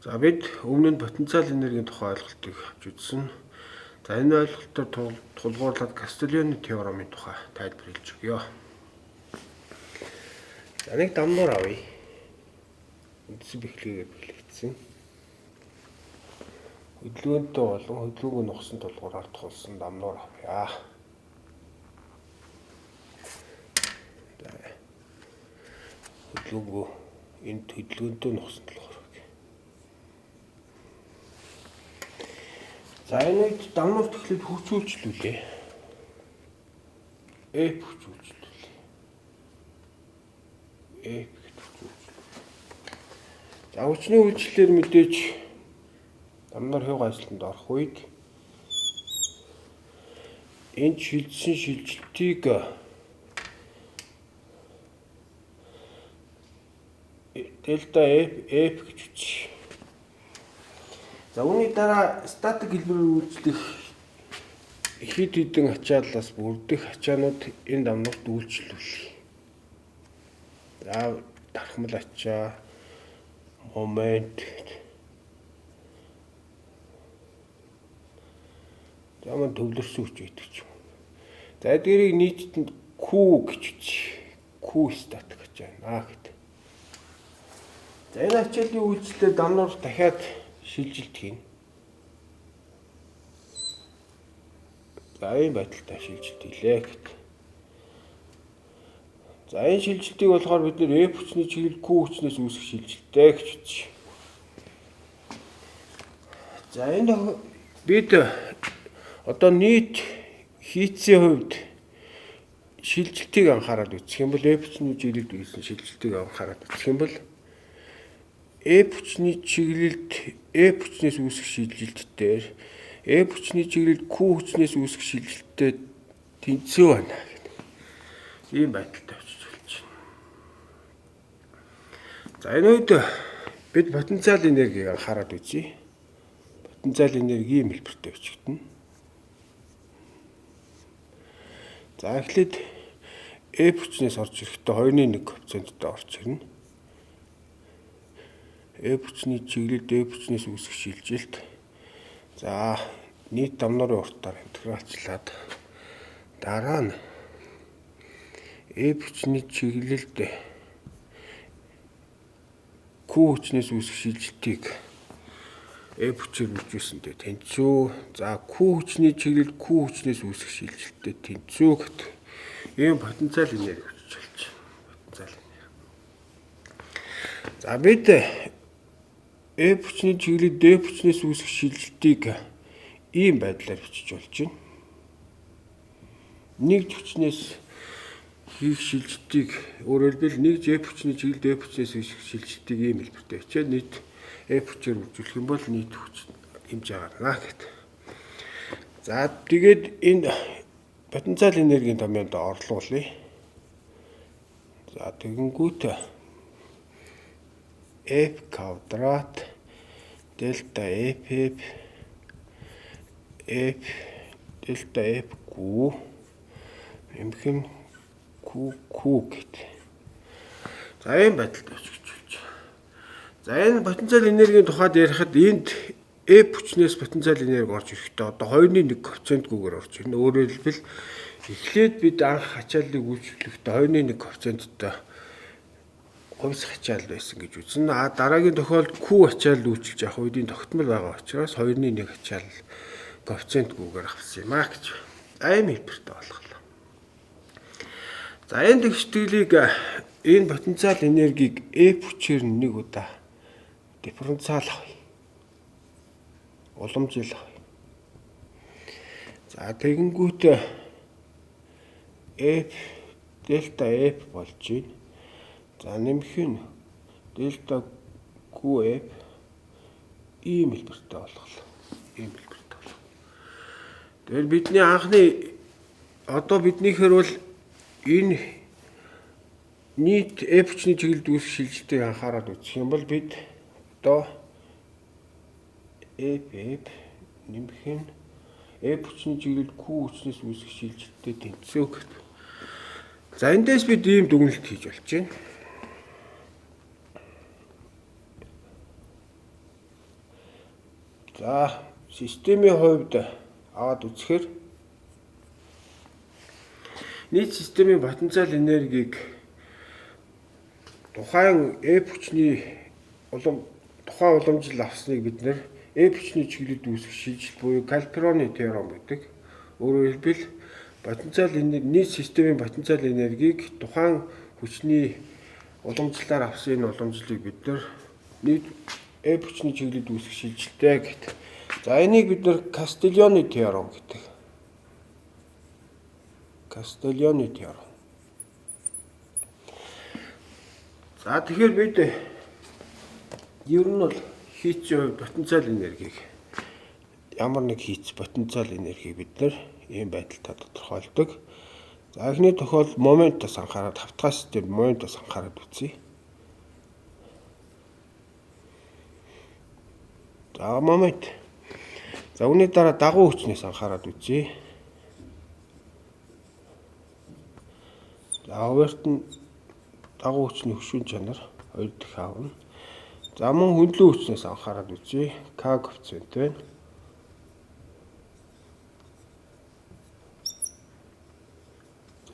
За бид өмнө нь потенциал энергийн тухай ойлголтыг авч үзсэн. За энэ ойлголтоор тулгуурлаад Кастильоны теоремын тухай тайлбар хэлж өгье. За нэг дамнуур авъя. Үндсэн бэхлэгээр бэхлэгдсэн. Хөдөлгөөнтэй болон хөдөлгөөнгөө нухсан тулгуураар тулсан дамнуур авъя. За хөдөлгөөнгөө энд хөдөлгөөнтэй нухсан тулгуур. За энэ үед дамнуурт эхлээд хүч үйлчлүүлээ. F хүч үйлчлүүлээ. F гэж хүч үйлчлүүлээ. За хүчний үйлчлэлээр мэдээж дамнуур хэв гайсалтанд орох үед энд шилжсэн шилжилтийг дельта F F гэж үчи. За үүний дараа статик хэлбэрээр үйлчлэх хэд хэдэн ачааллаас бүрдэх ачаанууд энэ дамнуурт үйлчлүүлье. За дархмал ачаа, момент. За мөн төвлөрсөн хүч байдаг ч юм. За эдгээрийг нийтэд Q гэж үчи. Q статик ачаа байна гэдэг. За энэ ачааллын үйлчлэлээр дамнуур дахиад шилжилт хийнэ. За ийм байдалтай шилжилт хийлээ гэт. За энэ шилжилтийг болохоор бид нэр F хүчний чиглэл Q хүчнээс үүсэх шилжилттэй гэж үзье. За энэ бид одоо нийт хийцийн хувьд шилжилтийг анхаарал үзэх юм бол F хүчний чиглэлд үүсэн шилжилтийг анхаарал үзэх юм бол F хүчний чиглэлд F хүчнээс үүсэх шилжилт дээр F хүчний чиглэлд Q хүчнээс үүсэх шилжилттэй тэнцүү байна гэдэг. Ийм байдалтай очиж болж байна. За энэ үед бид потенциал энергийг анхаарал үзье. Потенциал энерги ийм хэлбэртэй бичигдэнэ. За эхлээд F хүчнээс орж ирэхдээ 2.1 коэффициенттэй орж ирнэ. F хүчний чиглэлд F хүчнээс үүсэх шилжилт. За нийт дамнуурын уртаар интегралчлаад дараа нь F хүчний чиглэлд Q хүчнээс үүсэх шилжилтийг F хүчээр үржүүлсэндээ тэнцүү. За Q хүчний чиглэлд Q хүчнээс үүсэх шилжилттэй тэнцүү гэдэг ийм потенциал энерги хүчилж байна. Потенциал энерги. За бид F хүчний чиглэлд D хүчнээс үүсэх шилжилтийг ийм байдлаар бичиж болж байна. Нэг хүчнээс хийх шилжилтийг өөрөөр хэлбэл нэг F хүчний чиглэлд F хүчнээс үүсэх шилжилтийг ийм хэлбэртэй бичээд нийт F хүчээр үржүүлэх юм бол нийт хүч хэмжээ гарна гэдэг. За тэгээд энэ потенциал энергийн домёонд орлуулъя. За тэгэнгүүт F квадрат дельта F F F дельта F Q нэмэх нь Q Q гэдэг. За ийм байдалд очиж болж байна. За энэ потенциал энергийн тухайд ярихад энд F хүчнээс потенциал энерги орж ирэхдээ одоо 2.1 коэффициентгүйгээр орж ирнэ. Өөрөөр хэлбэл эхлээд бид анх ачааллыг үйлчлэхдээ 2.1 коэффициенттэй хувьсах ачаал байсан гэж үзнэ. А дараагийн тохиолдолд Q ачаал үйлчилж явах үед энэ тогтмол байгаа учраас 2.1 ачаал коэффициентгүйгээр авсан юм а гэж. Аим хэлбэртэй болголоо. За энэ тэгшитгэлийг энэ потенциал энергийг F хүчээр нэг удаа дифференциал авъя. Уламжил авъя. За тэгэнгүүт F дельта F болж байна. За нэмэх нь дельта QF ийм хэлбэртэй болголоо. Ийм хэлбэртэй болголоо. Тэгэхээр бидний анхны одоо биднийхэр бол энэ нийт F хүчний чиглэлд үүсэх шилжилтийг анхаарал үзэх юм бол бид одоо F F нэмэх нь F хүчний чиглэлд Q хүчнээс үүсэх шилжилттэй тэнцүү гэдэг. За эндээс бид ийм дүгнэлт хийж болж байна. За, системийн хувьд аваад үзэхээр нийт системийн потенциал энергийг тухайн F хүчний тухайн уламжлал авсныг бид нэр F хүчний чиглэлд үүсэх шилжилт буюу Калпероны теорем гэдэг. Өөрөөр хэлбэл потенциал энерги нийт системийн потенциал энергийг тухайн хүчний уламжлалаар авсан энэ уламжлалыг бид нэр нийт F хүчний чиглэлд үүсэх шилжилттэй гэдэг. За, энийг бид нэр Кастильоны теорем гэдэг. Кастильоны теорем. За, тэгэхээр бид ер нь бол хийцийн хувьд потенциал энергийг ямар нэг хийц потенциал энергийг бид нэр ийм байдалтай тодорхойлдог. За, эхний тохиолдолд моментоос анхаарал, хавтгай систем моментоос анхаарал үзье. За, момент. За, үүний дараа дагуу хүчнээс анхаарал үзье. За, хуваарьт нь дагуу хүчний хөшүүн чанар 2 дахь аавна. За, мөн хөндлөн хүчнээс анхаарал үзье. К коэффициент байна.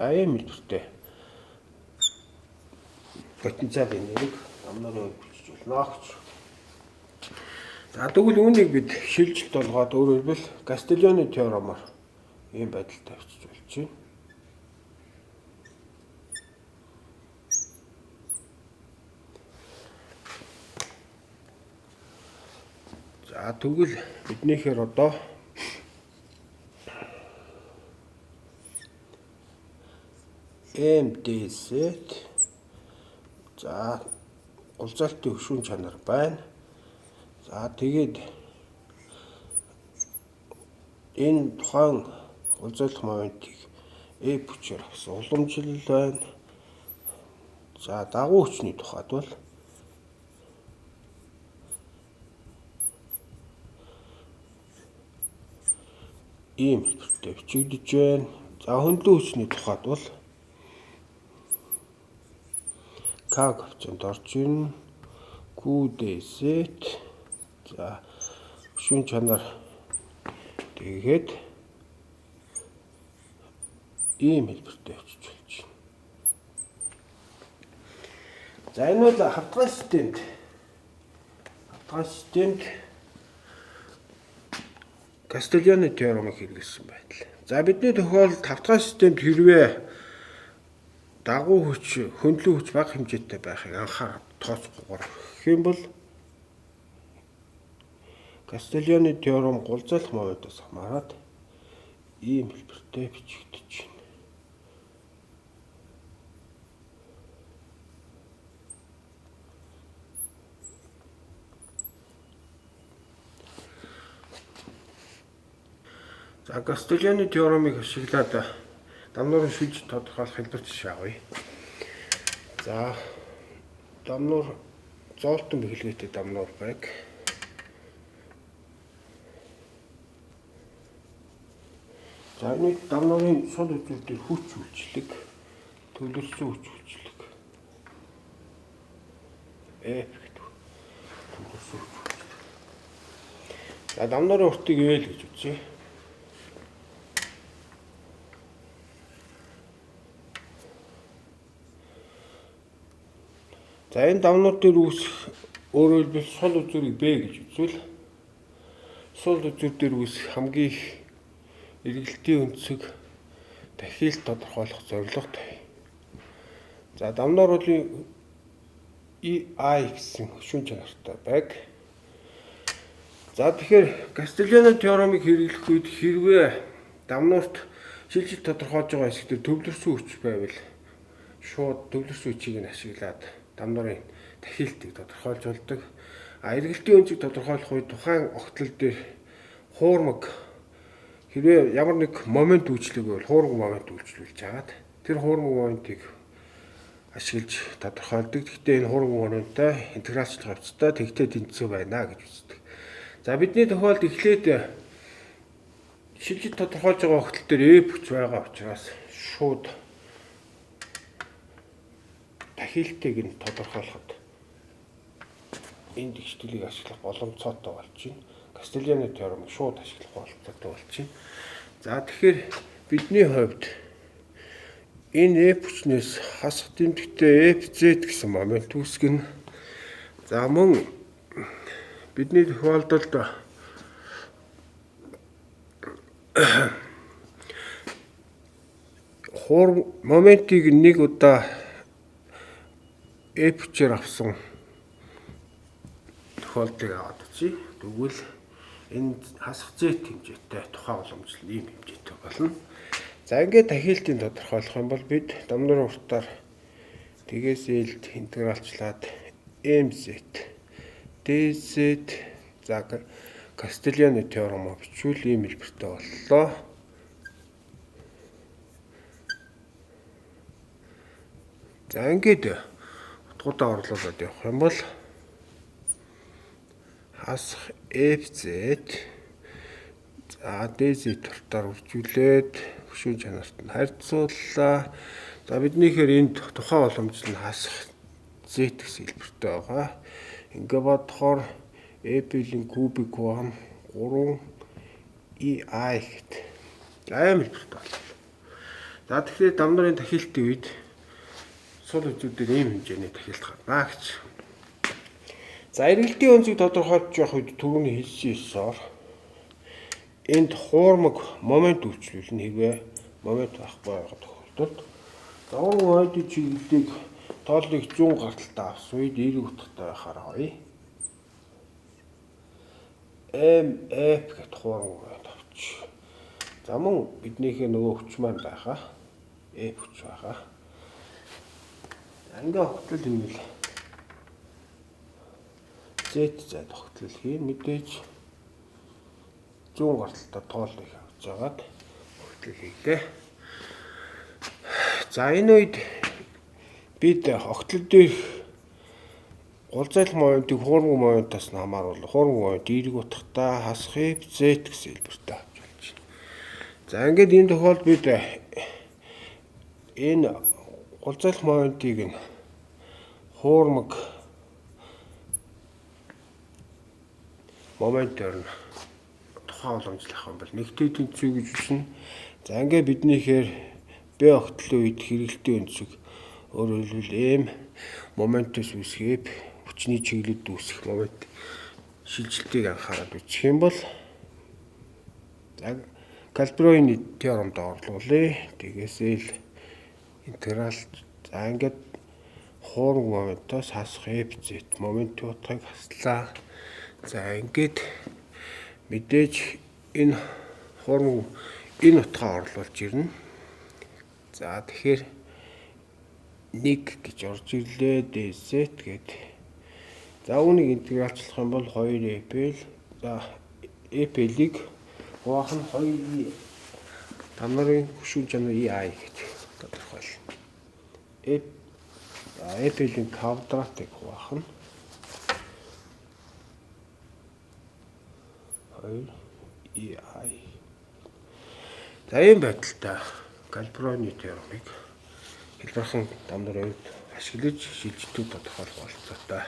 За, ийм хэлбэртэй потенциал энергийг намнарын хувьд бичиж болно гэж. За, тэгвэл үүнийг бид шилжилт болгоод өөрөөр хэлбэл Кастильоны теоремоор ийм байдалтай бичиж болж байна. За, тэгвэл биднийхээр одоо MDZ, за, гулзаалтын хөшүүн чанар байна. За, тэгээд энэ тухайн гулзайлах моментыг F хүчээр авсан уламжлал байна. За, дагуу хүчний тухайд бол ийм хэлбэртэй бичигдэж байна. За, хөндлөн хүчний тухайд бол К коэффициент орж ирнэ. QDZ, за, хөшүүн чанар тэгээд ийм хэлбэртэй бичиж болж байна. За, энэ бол хавтгай системд Кастильоны теоремыг хэрэглэсэн байдал. За, бидний тохиолдолд хавтгай системд хэрвээ дагуу хүч, хөндлөн хүч бага хэмжээтэй байхыг анхаарал тооцохгүйгээр гэх юм бол Кастильоны теорем гулзайлах моментоос хамаарат ийм хэлбэртэй бичигдэж байна. За, Кастильоны теоремыг ашиглаад дамнуурын шилжилт тодорхойлох хэлбэр жишээ авъя. За, дамнуур зоолтон бэхлэгээтэй дамнуур байг. За, энэ дамнуурын сул үзүүр дээр хүч үйлчлэг, төвлөрсөн хүч үйлчлэг. F гэдэг. Төвлөрсөн хүч үйлчлэг. За, дамнуурын уртыг L гэж үзье. За, энэ дамнуур дээр үүсэх өөрөөр хэлбэл сул үзүүрийг B гэж үзвэл сул үзүүр дээр үүсэх хамгийн их эргэлтийн өнцөг дахиад тодорхойлох зорилготой. За, дамнуур уулын EI гэсэн хөшүүн чанартай байг. За, тэгэхээр Кастильоны теоремыг хэрэглэх үед хэрвээ дамнуурт шилжилт тодорхойлж байгаа хэсэг дээр төвлөрсөн хүч байвал шууд төвлөрсөн хүчийг нь ашиглаад дамнуурын дахиалтыг тодорхойлж болдог. А эргэлтийн өнцөг тодорхойлох үед тухайн огтлол дээр хуурмаг хэрвээ ямар нэг момент үйлчлэг байвал хуурмаг момент үйлчлүүлж хагаад тэр хуурмаг моментыг ашиглаж тодорхойлдог. Гэхдээ энэ хуурмаг моменттай интегралчлах явцдаа тэгтээ тэнцүү байна гэж үздэг. За, бидний тохиолдолд эхлээд шилжилт тодорхойлж байгаа огтлол дээр F хүч байгаа учраас шууд дахиалтыг нь тодорхойлоход энэ тэгшлийг ашиглах боломжтой болж байна. Кастильяны теоремыг шууд ашиглах болцоотой болчихно. За тэгэхээр бидний хувьд энэ F хүчнээс хасах тэмдэгтээ Fz гэсэн момент үүсгэнэ. За мөн бидний тохиолдолд хуур моментыг нэг удаа F хүчээр авсан тохиолдлыг аваад үзье. Тэгвэл энэ хасах Z хэмжээтэй тухайн уламжлал ийм хэмжээтэй болно. За ингээд тахилтыг тодорхойлох юм бол бид дамнарын уртаар тэгээс ээлд интегралчлаад MZ DZ за Кастильяны теоремоо бичвэл ийм хэлбэртэй боллоо. За ингээд утгуудаа орлуулад явах юм бол хасах FZ за DZ уртаар үржүүлээд хөшүүн чанарт нь харьцууллаа. За биднийхээр энд тухайн боломжтой нь хасах Z гэсэн хэлбэртэй байгаа. Ингээ бодохоор Apple-ийн кубик 1 3 EI гэт. За ийм хэлбэртэй боллоо. За тэгэхээр дамнарын тахилтын үед сул үзүүдээр ийм хэмжээний тахилт гарна гэж. За эргэлтийн өнцөг тодорхойлж явах үед түрүүний хэлсэн ёсоор энд хуурмаг момент үйлчлүүлнэ хэрвээ момент байхгүй байгаа тохиолдолд за уран моментын чиглэлийг тооллыг зүүн гарталтаа авсан үед эерэг утгатай байхаар авъя. MF гэт хуурмаг момент авч. За мөн биднийхээ нөгөө хүч маань байгаа. F хүч байгаа. Ингээ огтлол хийвэл Z зай тогтлол хийн мэдээж зүүн гарталтаа тооллыг авч жагаад огтлол хийлээ. За энэ үед бид огтлол дээр гол зайлах моментыг хуурмаг моментаас нь хамааруул хуурмаг момент эерэг утгатай хасах Z гэсэн хэлбэртэй авч болж байна. За ингээд энэ тохиолдолд бид энэ гол зайлах моментыг нь хуурмаг моментоор нь тухайн уламжлах юм бол нэгтэй тэнцвэ гэж үзнэ. За ингээд биднийхээр Б огтлын үед хэрэглэлтийн өнцөг өөрөөр хэлбэл М моментоос үүсэх хүчний чиглэлд үүсэх момент шилжилтийг анхаарал үзэх юм бол за Кальброины теоремд орлуулъя. Тэгээсээ л интеграл за ингээд хуурмаг моментоос хасах Fz моментын утгыг хаслаа. За ингээд мэдээж энэ хуурмаг энэ утгаа орлуулж ирнэ. За тэгэхээр 1 гэж орж ирлээ. dz гээд за үүнийг интегралчлах юм бол 2 fl за fl-ийг хуваах нь 2 дамнарын хөшүүн чанар ei гэж тодорхойлно. F fl-ийн квадратыг хуваах нь 2 ei. За ийм байдалтай Кальброны теоремыг хялбархан дамнарын үед ашиглаж шилжилтүүд тодорхойлох болцоотой.